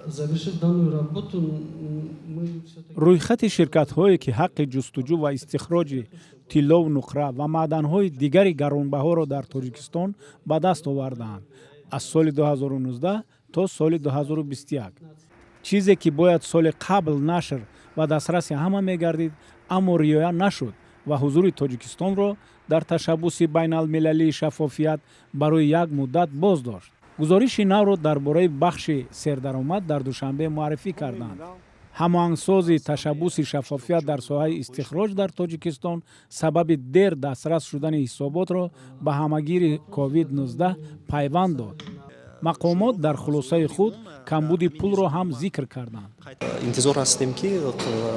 Завершив данную работу, мы всё-таки Рӯйхати ширкатҳое, ки ҳаққи ҷустуҷӯ ва истихроҷи тиллову нуқра ва маъданҳои дигари гаронбаҳоро дар Тоҷикистон ба даст овардаанд аз соли 2019 то соли 2021, чизе ки бояд соли қабл нашр ва дастраси ҳама мегардид, аммо риоя нашуд ва ҳузури Тоҷикистонро дар ташаббуси байналмилалии шаффофият барои як муддат боз дошт. Гузориши навро дар бораи бахши сердаромад дар Душанбе муаррифӣ карданд. Ҳамоҳангсози ташаббуси шаффофият дар соҳаи истихроҷ дар Тоҷикистон сабаби дер дастрас шудани ҳисоботро ба ҳамагири COVID-19 пайванд дод. Мақомот дар хулосаи худ камбуди пулро ҳам зикр карданд. Интизор ҳастем, ки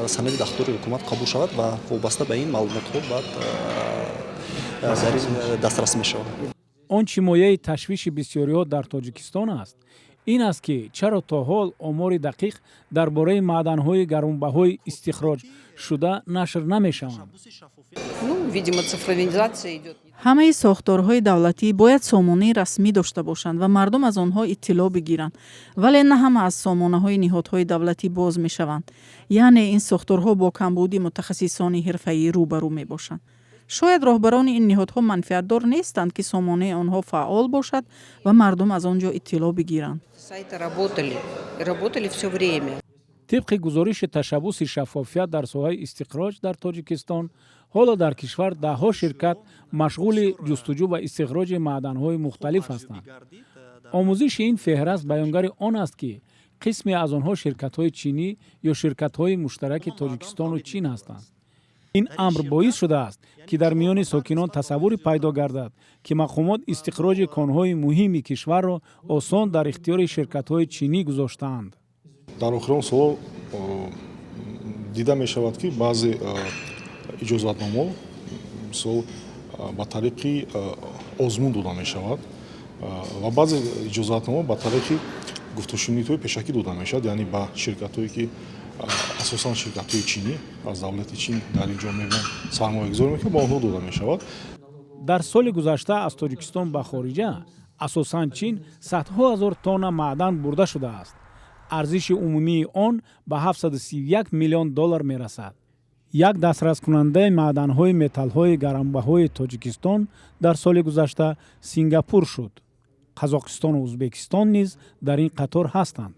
санади дахлдори ҳукумат қабул шавад ва вобаста ба ин маълумотҳо баъд дар ин дастрас мешавад. Он чӣ мояи ташвиши бисёриҳо дар Тоҷикистон аст, ин аст, ки чаро то ҳол омори дақиқ дар бораи маъданҳои гаронбаҳои истихроҷ шуда нашр намешаванд. Ну, видимо, цифровизация идет. Ҳамаи сохторҳои давлатӣ бояд сомонаи расмӣ дошта бошанд ва мардум аз онҳо иттилоъ бигиранд, вале на ҳама аз сомонаҳои ниҳодҳои давлатӣ боз мешаванд. Яъне ин сохторҳо бо камбуди мутахассисони ҳирфаӣ рӯбарӯ мебошанд. Шояд роҳбарони ин ниҳодҳо манфиатдор нестанд, ки сомонаи онҳо фаъол бошад ва мардум аз он ҷо иттилоъ бигиранд. Сайты работали. И работали все время. Тибқи гузориши ташаббуси шаффофият дар соҳаи истихроҷ дар Тоҷикистон, ҳоло дар кишвар даҳҳо ширкат машғули ҷустуҷӯ ва истихроҷи маъданҳои мухталиф ҳастанд. Омӯзиши ин феҳраст баёнгари он аст, ки қисме аз онҳо ширкатҳои чинӣ ё ширкатҳои муштараки Тоҷикистону Чин ҳастанд. Ин амр боис шудааст, ки дар миёни сокинон тасаввуре пайдо гардад, ки мақомот истихроҷи конҳои муҳими кишварро осон дар ихтиёри ширкатҳои чинӣ гузоштаанд. Дар охирон солҳо дида мешавад, ки баъзе иҷозатномаҳо, мисол, ба тариқи озмун дода мешавад ва баъзе иҷозатнома ба тариқи гуфтушунидҳои пешакӣ дода мешавад, яъне ба ширкатҳое, ки асосан ширкатҳои чинӣ аз давлати Чин дар ин ҷо мебинанд, сармоягузорӣ мекунанд, ба онҳо дода мешавад. Дар соли гузашта аз Тоҷикистон ба хориҷа, асосан Чин, садҳо ҳазор тонна маъдан бурда шудааст. Арзиши умумии он ба 731 миллион доллар мерасад. Як дастраскунандаи маъданҳои металлҳои гаронбаҳои Тоҷикистон дар соли гузашта Сингапур шуд. Қазоқистону Ӯзбекистон низ дар ин қатор ҳастанд.